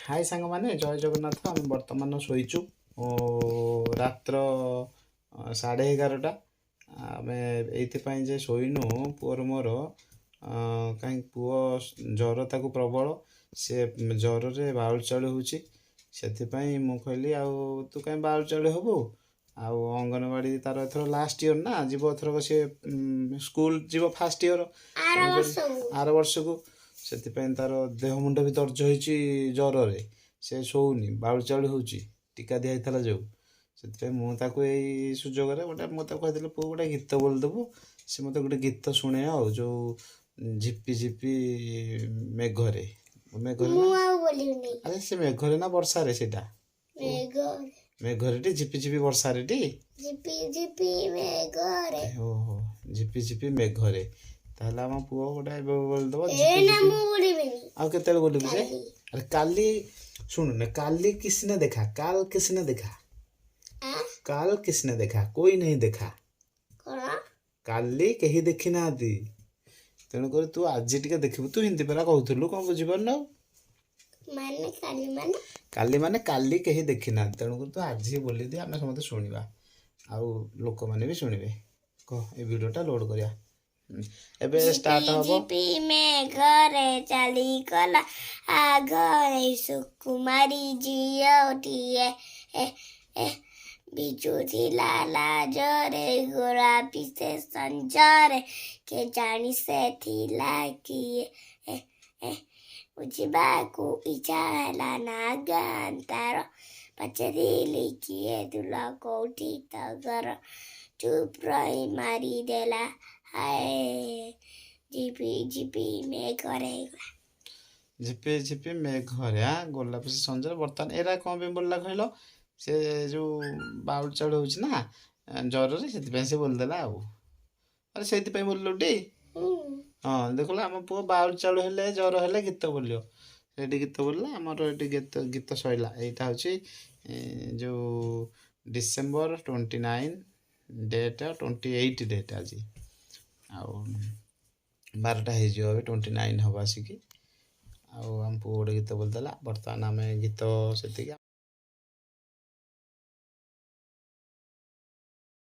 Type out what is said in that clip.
ହାଏ ସାଙ୍ଗମାନେ, ଜୟ ଜଗନ୍ନାଥ। ଆମେ ବର୍ତ୍ତମାନ ଶୋଇଛୁ ରାତ୍ର 11:30। ଆମେ ଏଇଥିପାଇଁ ଯେ ଶୋଇନୁ ପୁଅର ମୋର, କାହିଁକି ପୁଅ ଜ୍ୱର ତାକୁ ପ୍ରବଳ, ସେ ଜ୍ୱରରେ ବାଉଳି ଚାଉଳି ହେଉଛି। ସେଥିପାଇଁ ମୁଁ କହିଲି ଆଉ ତୁ କାହିଁ ବାଉଳି ଚାଉଳି ହେବୁ, ଆଉ ଅଙ୍ଗନବାଡ଼ି ତାର ଏଥର ଲାଷ୍ଟ ଇୟର୍ ନା ଯିବ, ଏଥରକ ସିଏ ସ୍କୁଲ ଯିବ ଫାଷ୍ଟ ଇୟର୍ ଆର ବର୍ଷକୁ। ସେଥିପାଇଁ ତାର ଦେହ ମୁଣ୍ଡ ବି ଦର୍ଜ ହେଇଛି ଜ୍ୱରରେ, ସେ ଶୋଉନି, ବାଉଳି ଚାଉଳି ହେଉଛି, ଟୀକା ଦିଆ ହେଇଥିଲା ଯେଉଁ। ସେଥିପାଇଁ ମୁଁ ତାକୁ ଏଇ ସୁଯୋଗରେ ଗୋଟେ ମୁଁ ତାକୁ କହିଥିଲି ପୁଅ ଗୋଟେ ଗୀତ ବୋଲିଦେବୁ। ସେ ମୋତେ ଗୋଟେ ଗୀତ ଶୁଣେଇବ, ଆଉ ଯେଉଁ ଝିପି ଝିପି ମେଘରେ, ମେଘରେ ମୁଁ ନା ଆଉ ବୋଲିବିନି। ଆରେ ସେ ମେଘରେ ନା ବର୍ଷାରେ, ସେଇଟା ମେଘରେ। ମେଘରେ ଟି ଝିପି ଝିପି ବର୍ଷାରେ ଟି? ଝିପି ଝିପି ମେଘରେ। ଓହୋ, ଝିପି ଝିପି ମେଘରେ। ତାହେଲେ ଆମ ପୁଅ ଗୋଟେ ଏବେ ବୋଲିଦେବ ଏ ଝିପି ନା, ଝିପି। ମୁଁ ବୋଲିବିନି। ଆଉ କେତେବେଳେ ବୋଲିବୁ ଯେ? କାଲି। ଆରେ କାଲି ଶୁଣୁ ନା, କାଲି किसने देखा, काल किसने देखा, ଆ काल किसने देखा, कोई नहीं देखा। କଣ? କାଲି କେହି ଦେଖି ନାହାନ୍ତି, ତେଣୁକରି ତୁ ଆଜି ଟିକେ ଦେଖିବୁ। ତୁ ହିନ୍ଦୀ ପରା କହୁଥିଲୁ, କଣ ବୁଝିପାରୁନୁ ଆଉ? ମାନେ କାଲି ମାନେ? କାଲି ମାନେ କାଲି କେହି ଦେଖି ନାହାନ୍ତି, ତେଣୁକରି ତୁ ଆଜି ବୋଲିଦେ, ଆମେ ସମସ୍ତେ ଶୁଣିବା ଆଉ ଲୋକମାନେ ବି ଶୁଣିବେ। କହ, ଏ ଭିଡ଼ିଓଟା ଲୋଡ୍ କରିବା। ଏବେ ଷ୍ଟାର୍ଟ ଝିପି ହବ। ଝିପି ମେଘରେ ଚାଲିଗଲା ଆଗରେ ସୁକୁମାରୀ ଝିଅଟିଏ, ଏ ଏ ଭିଜୁଥିଲା ଲାଜରେ ଗୋଲାପୀ ସେ ସଞ୍ଜରେ, କେଜାଣି ସେ ଥିଲା କିଏ, ଏ ଏ ବୁଝିବାକୁ ଇଚ୍ଛା ହେଲା ନା ତାର, ପଚାରିଲି କିଏ ତୁଲ, କୋଉଠି ତ ଘର, ଚୁପ୍ ରହି ମାରିଦେଲା ହାଏ, ଝିପି ଝିପି ମେଘରେ ହେଇଗଲା। ଝିପି ଝିପି ମେଘରେ ଆ ଗୋଲାପୀ ସେ ସଞ୍ଜରେ। ବର୍ତ୍ତମାନ ଏରା କ'ଣ ପାଇଁ ବୋଲିଲା କହିଲ? ସେ ଯେଉଁ ବାଉଳି ଚାଉଳି ହେଉଛି ନା ଜ୍ୱରରେ, ସେଥିପାଇଁ ସେ ବୋଲିଦେଲା ଆଉ। ଆରେ ସେଇଥିପାଇଁ ବୋଲିଲୁ ଟି? ହୁଁ। ହଁ, ଦେଖିଲ, ଆମ ପୁଅ ବାଉଳି ଚାଉଳି ହେଲେ, ଜ୍ୱର ହେଲେ ଗୀତ ବୋଲିବ। ସେଇଠି ଗୀତ ବୋଲିଲା। ଆମର ଏଠି ଗୀତ ସଇଲା। ଏଇଟା ହେଉଛି ଯେଉଁ December 29 date, 28 date ଆଜି। ଆଉ 12ଟା ହେଇଯିବ ଏବେ, 29 ହେବ ଆସିକି। ଆଉ ଆମ ପୁଅ ଗୋଟେ ଗୀତ ବୋଲିଦେଲା। ବର୍ତ୍ତମାନ ଆମେ ଗୀତ ସେତିକି।